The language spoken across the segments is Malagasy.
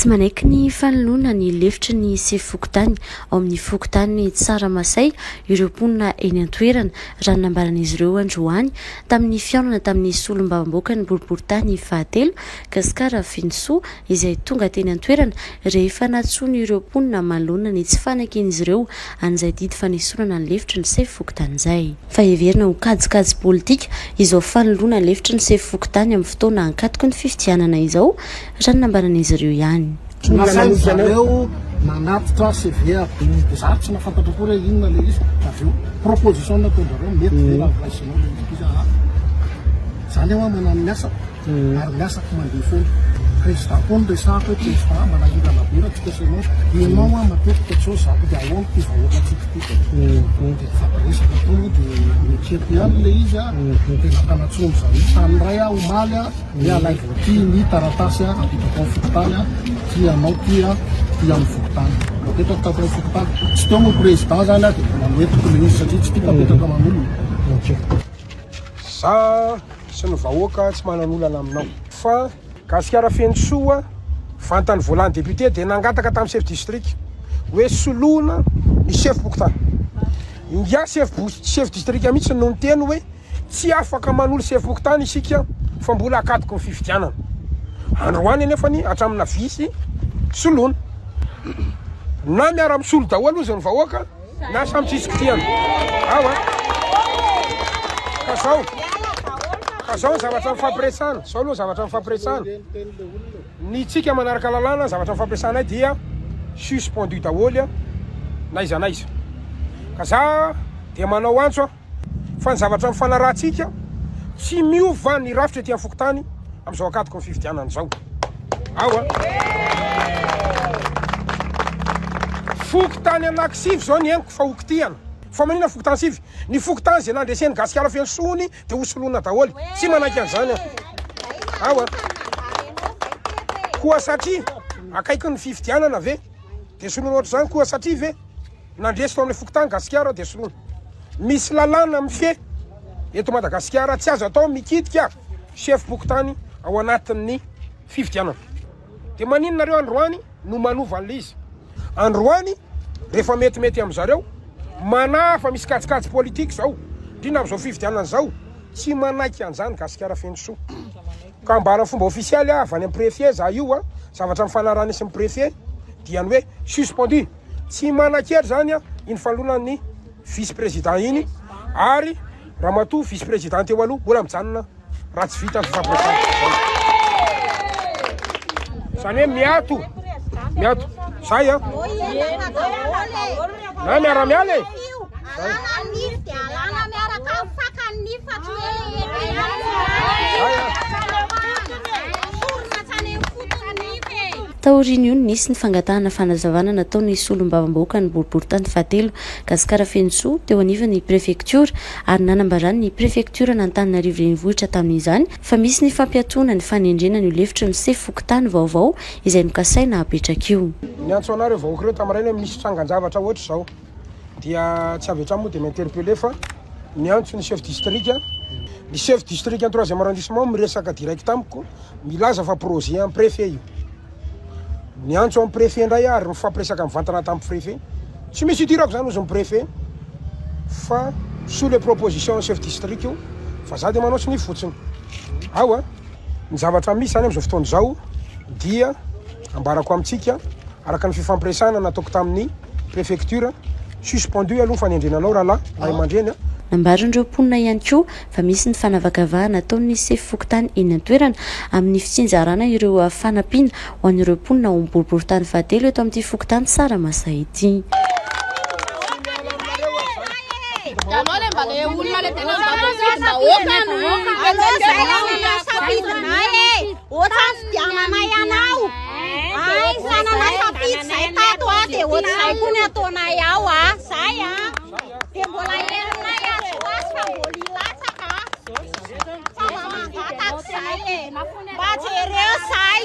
Tsy manaiky ny fanoloana ny lefitry ny sefo fokontany ao amin'ny fokontany Tsaramasay ireo mponina eny an-toerana, raha ny nambaran'izy ireo androany tamin'ny fihaonana tamin'ny solombavambahoakan'ny boriborintany fahatelo, Gascar Fenosoa, izay tonga teny an-toerana rehefa nantsoin'ireo mponina manoloana ny tsy faneken'izy ireo an'izay didy fanesorana ny lefitry ny sefo fokontany izay. Fa heverina ho kajikajy politika izao fanoloana lefitry ny sefo fokontany amin'ny fotoana ankatoky ny fifidianana izao, raha ny nambaran'izy ireo ihany. Nasain-dry zareo nanatitra CV aho dia za tsy nahafantatra akory hoe inona ilay izy fa avy eo proposition nataon-dry zareo mety ve raha raisinao ilay izy dia ah zany aho manano ny asako. Ary ny asako mandeha foana. Président koa no resahako hoe président manahirana be raha tsy kasenao. Enao aho matetika tsy ao zako dia ahoana ity vahoakantsika ity. Dia nifampiresaka teo moa dia nekeko ihany ilay izy a. Dia nampanantsoin-dry zareo tany iray aho omaly a, hoe alaivo aty ny taratasy a, apetrako ao fokontany a, ty anao ty a, ty amin'ny fokontany. Napetrako tato amin'ny fokontany. Tsy teo moa président zany a dia mbola noentiko ilay izy satria tsy tiako apetraka aman'olona. Za sy ny vahoaka tsy manan'olana aminao. Fa Gasikara Fenosoa vantany voalany député dia nangataka tamin'ny chef district hoe soloina ny chef fokontany. Ingahy chef chef district mihitsy no niteny hoe tsy afaka manolo chef fokontany isika fa mbola akatoky ny fifidianana. Androany anefany hatramina visy soloina. Na miara-misolo daholo ozy ny vahoaka. Na samy tsisy kitihana. Ao a. Ka zao. Ka zao ny zavatra mifampiresahana. Zao aloha zavatra mifampiresahana. Ny tsika manaraka lalàna zavatra mifampiresahanay dia suspendu daholo a. N'aiza n'aiza. Ka za dia manao antso a. Fa ny zavatra nifanarahantsika, tsy miova ny rafitra ety amin'ny fokontany amin'izao ankatoky ny fifidianana izao. Ao a! Fokontany anankisivy izao ny henoko fa hokitihana. Fa maninona fokontany sivy? Ny fokontany izay nandresen'i Gasikara feno sohony dia hosoloina daholo. Tsy manaiky an'izany aho. Ao a! Koa satria akaiky ny fifidianana ve dia soloina ohatr'izany? Koa satria ve Nandresy tao amin'ny fokontany Gasikara dia soloina. Misy lalàna mifehy eto Madagasikara tsy azo atao mikitika chef fokontany ao anatin'ny fifidianana. Dia maninona nareo androany no manova an'ilay izy? Androany rehefa metimety amin'zareo, manahy fa misy kajikajy politique izao, indrindra amin'izao fifidianana izao, tsy manaiky an'izany Gasikara Fenosoa. Ka ambara fomba ofisialy avy any amin'ny préfet za io, zavatra nifanarahana sy ny préfet dia ny hoe suspendu. Tsy manan-kery izany iny fanoloana ny vice président iny ary ramatoa vice président teo aloha mbola mijanona raha tsy vita ny fifampiresahana. Izany hoe miato, miato. Zay a. Na miara-miala e. Taorian'io, nisy ny fangatahana fanazavana nataon'ny solombavambahoakan'ny boriborintany fahatelo, Gasikara Fenosoa, teo anivon'ny prefektiora ary nanambaran'ny prefektioran'Antananarivo Renivohitra tamin'izany fa misy ny fampiatoana ny fanendrena an'io lefitry ny sefo fokontany vaovao izay nokasaina hapetraka io. Niantso anah ireo vahoaka ireo tamin'ny maraina hoe misy trangan-javatra ohatr'izao dia tsy avy hatrany moa dia mi-interpeller fa niantso ny chef district, ny chef district ny troisième arrondissement miresaka direct amiko Milaza fa projet an'i préfet io. Niantso an'i préfet indray aho ary nifampiresaka mivantana tamin'ny préfet. Tsy misy idirako izany hozy ny préfet fa sous les propositions an'ny chef district io fa za dia manao sonia fotsiny. Ao a! Ny zavatra misy izany amin'izao fotoana izao dia ambarako amintsika araka ny fifampiresahana nataoko tamin'ny Préfecture, suspendu aloha ny fanendrena anao rahalahy, ray aman-dreny a. Nambaran'ireo mponina ihany koa fa misy ny fanavakavahana ataon'ny sefo fokontany eny an-toerana amin'ny fitsinjarana ireo fanampiana ho an'ireo mponina ao amin'ny boriborintany fahatelo eto amin'ity fokontany Tsaramasay ity. Ay, sanana safidy zay tato a, dia ohatr'izay koa ny ataonay ao a. Zay a. Dia mbola herinay azy ho azy fa mbola hilatsaka a. Fa mba mangataka zay e. Mba jereo zay.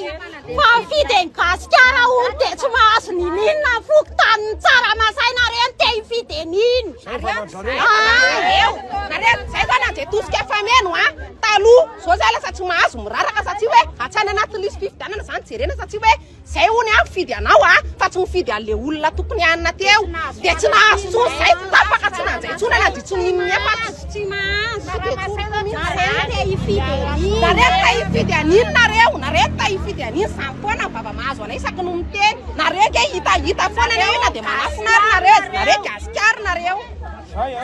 Fa mifidy an'i Gasikara hono dia tsy mahazo niniana ny fokontanin'ny Tsaramasay nareo no te hifidy an'iny. Nareo, nareo, zay zany Andriatosika Fameno a. Taloha, zao zay lasa tsy mahazo miraraka satria hoe hatrany anaty liste fifidianana zany jerena satria hoe zay hono. hono a mifidy anao a fa tsy mifidy an'le olona tokony hanina teo dia tsy nahazo intsony zay tapaka tsy nanjay intsony na dia tsy nohin'ny efa Tsy mahazo. Nareo te hifidy an'iny. Nareo te hifidy an'iny nareo, nareo te hifidy an'iny, samy foana ny vava mahazo anay isaky ny miteny. Nareo nge hitahita foana anie io na dia manafina ary nareo, nareo gasikara nareo.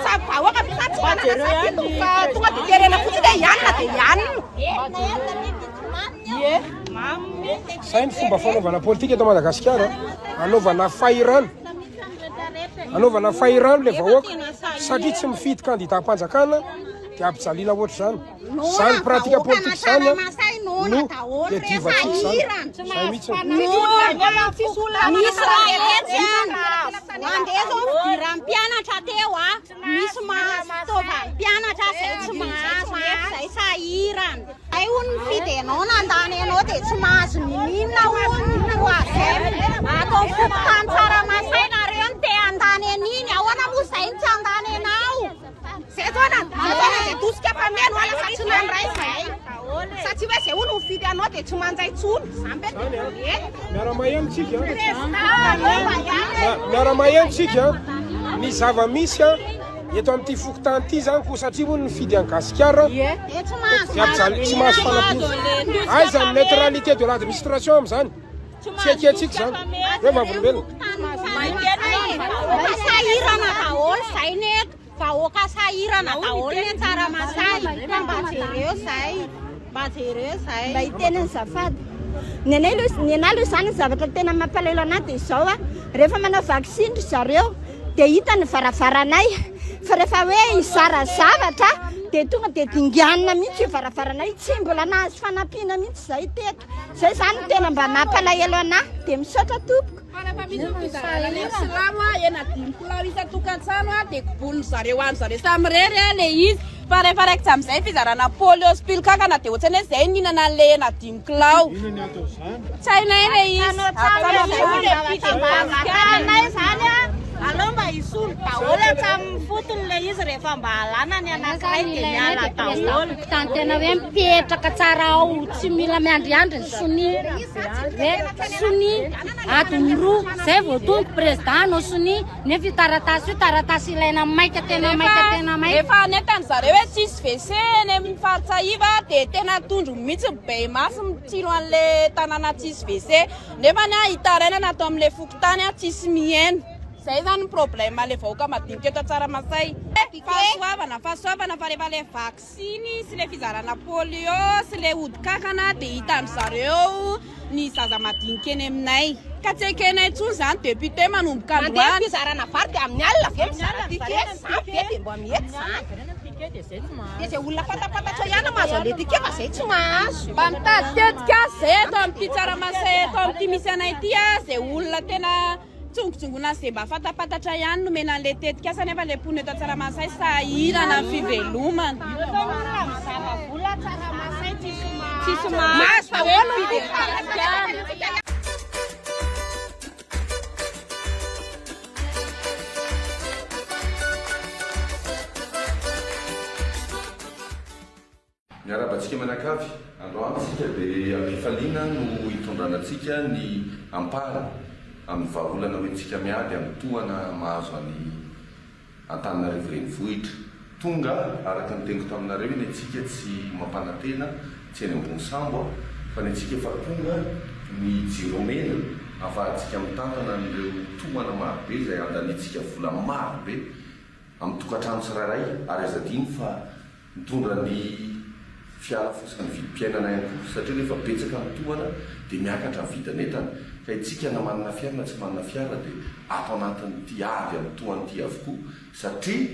Samy vahoaka ve sa tsy manana safidy fa tonga dia terena fotsiny hoe hianina dia hianina. Zay ny fomba fanaovana politika eto Madagasikara, anaovana fahirano. Anaovana fahirano le vahoaka satria tsy mifidy candidat mpanjakana dia ampijaliana ohatr'izany. Zany pratique politique zany no iadivantsika zany. Zay mihitsy. Misy raha hetsy any. Mandeha zao fidiran'ny mpianatra teo a. Misy mahazo fitaovan'ny mpianatra zay tsy mahazo nefa zay sahirana. Zay hono mifidy anao nandany anao dia tsy mahazo niniana hono ny troisième. Ato amin'ny fokontany Tsaramasay nareo no te handany an'iny, ahoana moa zay no tsy handany anao? Zay zao na zay zao na dia tosika mpameno ala fa tsy nandray zay. Satria hoe zay hono mifidy anao dia tsy manjay tsony. Zany ve dia mety? Miara-maheno tsika. Miara-maheno tsika. Ny zava-misy a eto amin'ity fokontany ity zany koa satria hono nifidy an'i Gasikara dia ampijaly tsy mahazo fanampiana. Aiza ny neutralité de l'administration amin'izany? Tsy ekentsika izany. Reo vavolombelona. Vahoaka sahirana daholo zay ny eto. Vahoaka sahirana daholo ny Tsaramasay. Fa mba jereo zay. Mba jereo zay. Mba hiteny azafady. Ny anay aloha, ny anah aloha izany ny zavatra tena mampalahelo anah dia izao a, rehefa manao vaksiny ry zareo dia hita ny varavaranay fa rehefa hoe hizara zavatra dia tonga dia dinganina mihitsy io varavaranay io, tsy mbola nahazo fanampiana mihitsy izay teto. Zay zany no tena mba mampalahelo anah, dia misaotra tompoko. Fa rehefa misy ny fizarana ny silamo a, hena dimy kilao isan-tokantrano a, dia kobonin-dry zareo any zareo samirery a le izy. Fa rehefa raikitra amin'izay ny fizarana polio sy pilo kankana dia ohatran'ny hoe zay nihinana an'le hena dimy kilao. Tsy hainay le izy. Anay zany a, aleo mba hisolo daholo hatramin'ny fotony le izy rehefa mba alana ny anankiray dia miala daholo. Fokontany tena hoe mipetraka tsara ao, tsy mila miandriandry ny sonia. Hoe sonia adiny roa, zay vao tonga président hanao sonia, nefa io taratasy io taratasy ilaina maika tena maika tena maika. Rehefa nentany zareo hoe tsisy WC eny amin'ny faritra iva dia tena tondro mihitsy ny be maso mitsilo an'le tanàna tsisy WC. Nefa ny hitarainana ato amin'le fokontany tsisy mihaino. Zay zany ny problème le vahoaka madinika eto Tsaramasay. Fahasoavana, fahasoavana fa rehefa le vaksiny sy le fizarana polio sy le ody kankana dia hitan-dry zareo ny zaza madinika eny aminay. Ka tsy ekenay intsony izany député manomboka androany. Mandeha ny fizarana vary dia amin'ny alina ve mizara ticket? Izany ve dia mba mety izany? Dia izay olona fantampantatra ihany no mahazo an'ilay ticket fa izay tsy mahazo. Mba mitady tetikasa izay eto amin'ity Tsaramasay eto amin'ity misy anay ity, izay olona tena Tsongotsongoina sy izay mba fantapantatra ihany nomena an'ilay tetikasa nefa ilay mponina eto Tsaramasay sahirana amin'ny fivelomana. Tsisy mahazo daholo ny Miarahaba antsika mianakavy. Androany isika dia am-pifaliana no hitondrana antsika ny ampahany amin'ny vahaolana hoentintsika miady amin'ny tohana mahazo an'i Antananarivo Renivohitra. Tonga araka ny teniko taminareo ny antsika tsy mampanantena, tsy eny ambony sambo fa ny antsika efa tonga ny jiro mena ahafahantsika mitantana an'ireo tohana marobe izay andaniantsika vola marobe amin'ny tokantrano tsirairay ary aza adino fa Mitondra ny fialafosan'ny vidim-piainana ihany koa satria rehefa betsaka ny tohana dia miakatra ny vidin'entana ka itsika na manana fiara na tsy manana fiara dia ato anatin'ity ady amin'ny tohana ity avokoa satria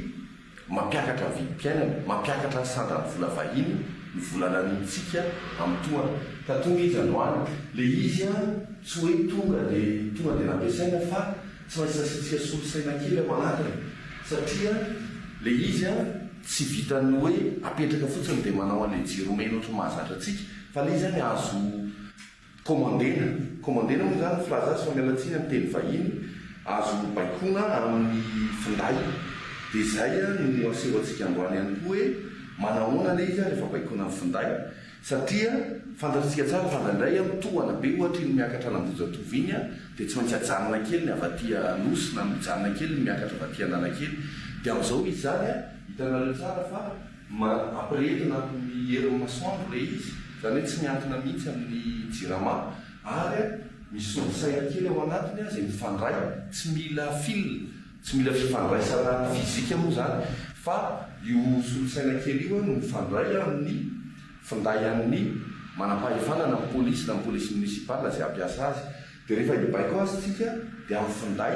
mampiakatra ny vidim-piainana, mampiakatra ny sandan'ny vola vahiny ny vola laniantsika amin'ny tohana. Ka tonga izy androany. Ilay izy an tsy hoe tonga dia tonga dia nampiasaina fa tsy maintsy nasiantsika solosaina kely ao anatiny satria ilay izy an Tsy vitan'ny hoe apetraka fotsiny dia manao an'ilay jiro mena ohatran'ny mahazatra antsika fa ilay izy zany azo commandena, commandena moa izany ny filaza azy fa miala tsiny amin'ny teny vahiny, azo baikoina amin'ny finday. Dia izay no aseho antsika androany ihany koa hoe manahoana ilay izy rehefa baikoina amin'ny finday. Satria fantatsika tsara fa indraindray mitohana be ohatra iny miakatra an'Ambohijatovo iny dia tsy maintsy ajanona kely ny avy aty Anosy na mijanona kely ny miakatra avy aty Analakely. Dia amin'izao izy izany hitanareo tsara fa ampirehetina amin'ny herin'ny masoandro ilay izy, izany hoe tsy miankina mihitsy amin'ny jirama ary misy solosaina kely ao anatiny izay mifandray, tsy mila fil. Tsy mila fifandraisana fizika moa izany fa io solosaina kely io no mifandray amin'ny finday an'ny manampahefana na ny polisy na ny police municipale izay hampiasa azy. Dia rehefa hibaiko azy tsika dia amin'ny finday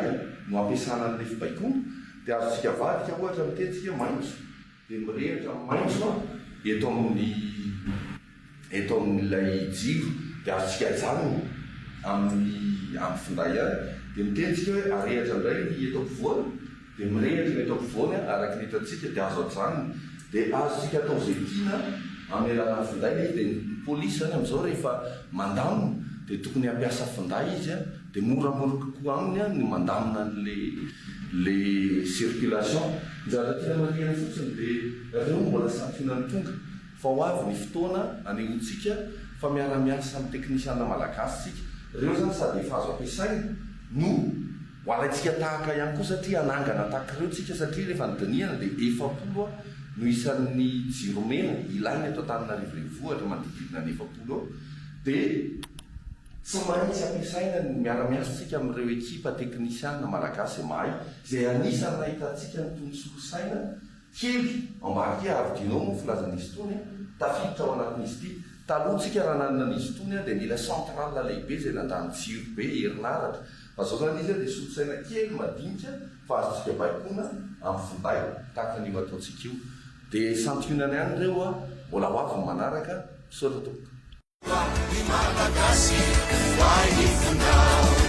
no ampiasana an'ilay fibaikoana dia azontsika avadika ohatra miteny tsika maitso Dia mirehitra maitso eto amin'ny eto amin'ilay jiro dia azontsika ajanona amin'ny amin'ny finday ihany. Dia miteny tsika hoe arehitra indray ny eto ampovoany dia mirehitra ny eto ampovoany araka ny hitantsika dia azo ajanona. Dia azontsika atao izay tiana amin'ny alalan'ny finday ilay izy. Dia ny polisy izany amin'izao rehefa mandamina dia tokony hampiasa finday izy Dia moramora kokoa aminy ny mandamina an'le le circulation. Ny zavatra tiana marihina fotsiny dia ireo mbola santionany tonga fa ho avy ny fotoana anehoantsika fa miara-miasa amin'ny teknisiana malagasy isika. Ireo izany sady efa azo ampiasaina no ho alaintsika tahaka ihany koa satria hanangana tahaka ireo tsika satria rehefa nodinihana dia 40 no isan'ny jiro mena ilaina eto Antananarivo renivohitra manodididina ny 40 eo dia Tsy maintsy ampiasaina ny miara-miasa isika amin'ireo ekipa teknisianina malagasy izay mahay, izay anisan'ny nahitantsika an'itony solosaina kely embarqué Arduino moa ny filazan'izy itony, tafiditra ao anatin'izy ity. Taloha tsika raha nanana an'izy itony dia nila centrale lehibe izay nandany jiro be, herinaratra. Fa izao izany izy dia solosaina kely madinika fa azontsika baikoina amin'ny finday tahaka an'io ataontsika io. Dia santionany ihany ireo, mbola ho avy ny manaraka. Misaotra tompoko. Ny Malagasy, oay ny fonao.